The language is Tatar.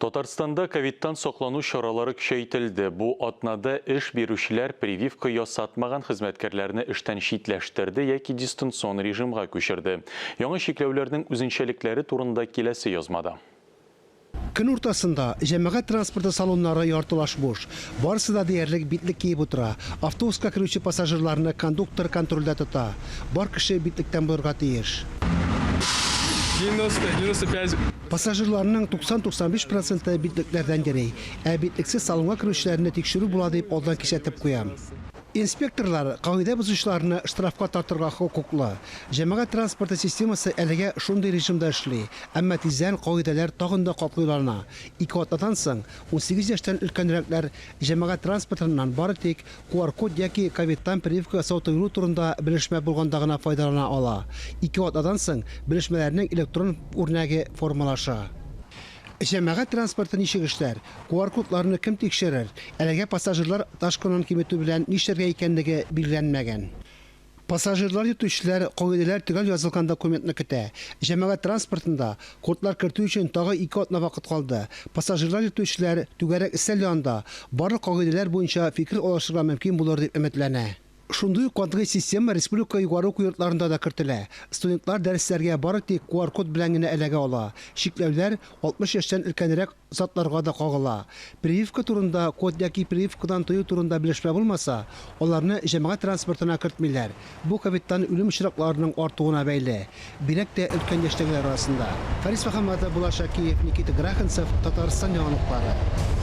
Татарстанда ковидтан саклану чаралары көчәйтелде. Бу атнада эш бирүчеләр прививка ясатмаган хезмәткәрләрне эштән читләштерде яки дистанцион режимга күчерде. Яңа чикләүләрнең үзенчәлекләре турында киләсе язмада. Көн уртасында җәмәгать транспорты салоннары яртылаш буш. Барысы да диярлек битлек киеп утыра. Автобуска керүче пассажирларны кондуктор контрольдә тота. Бар кеше битлектән булырга тиеш. 90, 95. Пассажирларның 90-95 проценты битлекләрдән йөри. Ә битлексез салонга керүчеләрне тикшерү була дип алдан кисәтеп куям. Инспекторлар кагыйдә бозучыларны штрафка тартырга хокуклы. Җәмәгать транспорты системасы әлегә шундый режимда эшли. Әмма тиздән кагыйдәләр тагын да катгыйлана. Ике атнадан соң 18 яшьтән өлкәнрәкләр җәмәгать транспортыннан бары тик QR-код яки ковидтан прививка ясау тыелу турында белешмә булганда гына файдалана ала. Ике атнадан соң белешмәләрнең электрон үрнәге формалаша. Җәмәгать транспорты ничек эшләр? QR-кодларны кем тикшерер? Әлегә пассажирлар ташкынын киметү белән нишләргә икәнлеге билгеләнмәгән. Пассажирлар йөртүчеләр кагыйдәләр төгәл язылган документны көтә. Җәмәгать транспортында кодлар кертү өчен тагы ике атна вакыт калды. Пассажирлар йөртүчеләр түгәрәк өстәл янында барлык кагыйдәләр буенча фикер алышырга мөмкин булыр дип өметләнә. Шундый ук катгый система республика югары уку йортларында да кертелә. Студентлар дәресләргә бары тик QR-код белән генә эләгә ала. Чикләүләр 60 яшьтән өлкәнрәк затларга да кагыла. Прививка турында код яки прививкадан тыю турында белешмә булмаса, аларны җәмәгать транспортына кертмиләр. Бу ковидтан үлем очракларының артуына бәйле. Бигрәк тә өлкән яшьтәгеләр арасында. Фарис Мөхәммәтов, Булат Шакиев, Никита Граханцев, Татарстан яңалыклары.